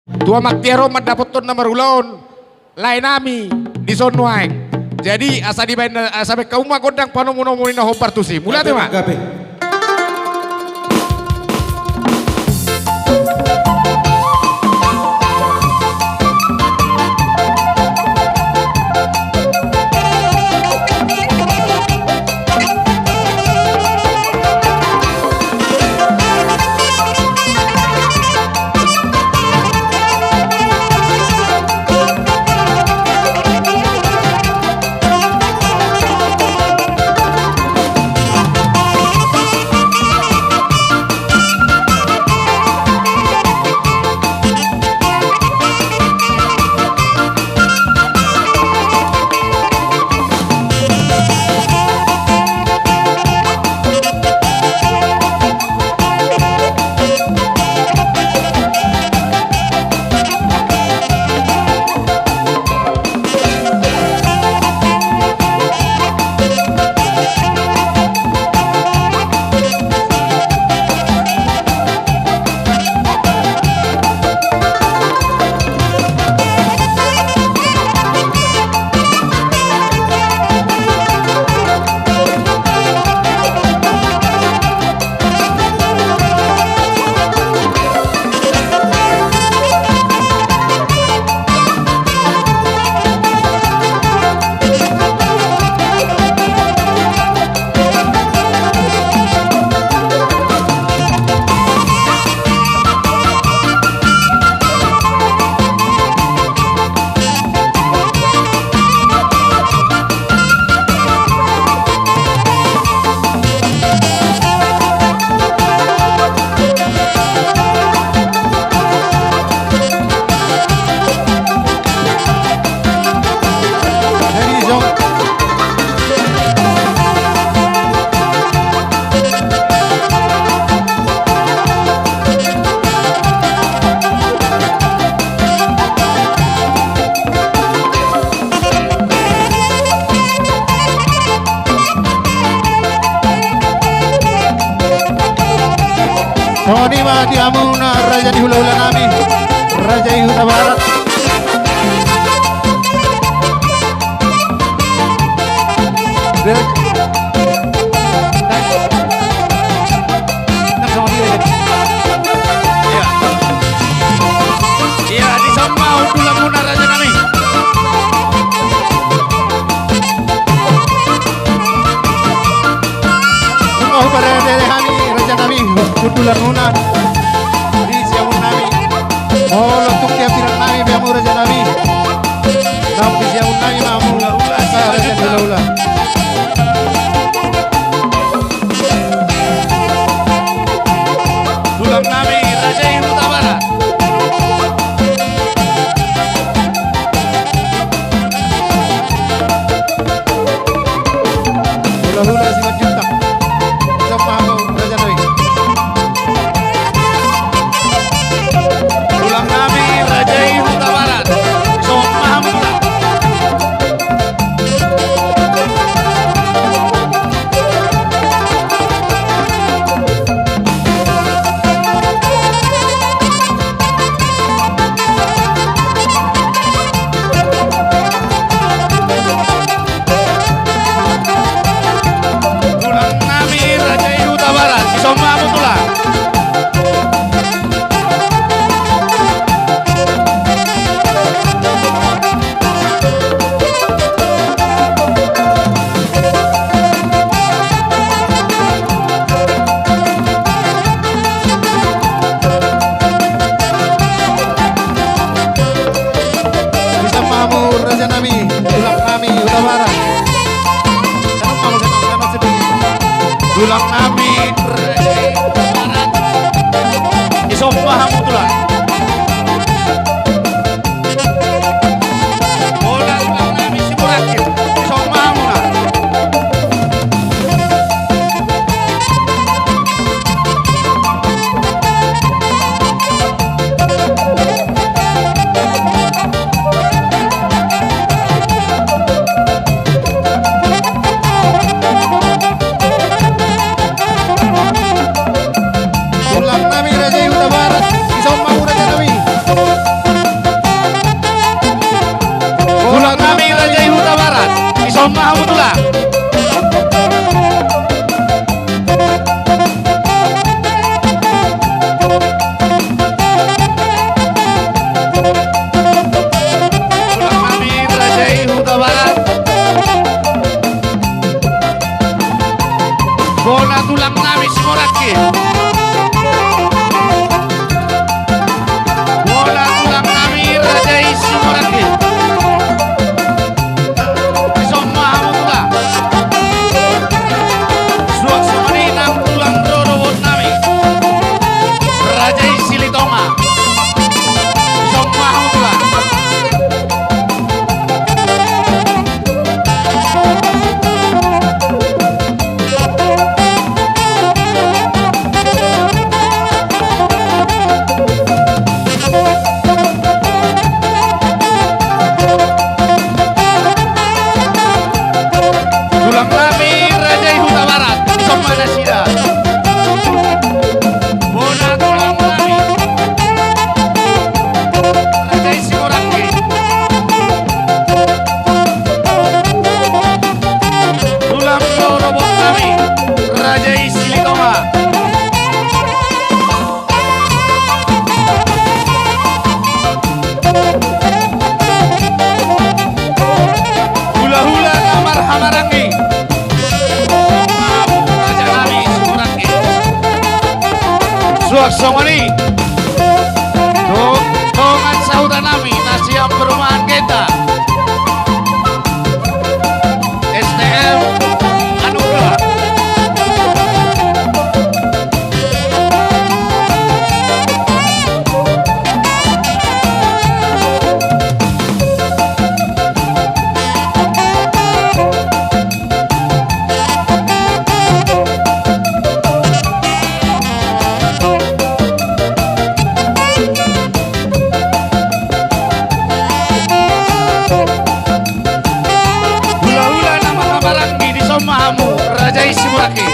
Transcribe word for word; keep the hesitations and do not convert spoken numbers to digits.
Tu Amang Tiar on mandapothon na marulaon lae nami dison nuaeng. Jadi asa dibaen, asa baen hamu ma gondang panomunomu ni na hombar tusi. Mauliate ma. Gabe. Songon i ma di hamuna raja ni hulahula nami, raja i Hutabarat. Ia, ia, dison ma hundulanmuna raja nami. Nunga huparade hami raja nami hundulanmuna di siamun nami. Molo tung di hambirang nami be hamu raja nami, naung di siamun nami ma hamu raja ni hulahula. Tulang nami raja i Hutabarat. Hulahula Simanjuntak. Dison ma hamu raja nami. Tulang nami raja i Hutabarat. Dison ma hamu tulang. Tulang nami raja i Hutabarat, dison ma hamu tulang. Dison ma hamu raja nami, tulang nami Hutabarat. Tulang nami, dison ma hamu tulang. Tulang nami Simorangkir, dison ma hamuna. Tulang nami raja i Hutabarat, dison ma Dison ma hamu tulang. Tulang nami raja i Hutabarat. Bona tulang nami Simorangkir. Bona tulang nami raja i Simorangkir. Dison ma hamu tulang. Suang songon i nang tulang rorobot nami raja i Silitonga. Dison ma hamu tulang. Tulang nami raja i Hutabarat, dison ma nasida. Bona tulang nami raja i Simorangkir. Tulang rorobot nami raja i Silitonga. Hulahula na marhahamaranggi. Raja nami Simorangkir. Suang songon i. Dong-, dongan sahuta nami na sian Perumahan Genta. S T M Anugrah. Hulahula na marhahamaranggi, dison ma hamu raja i Simorangkir.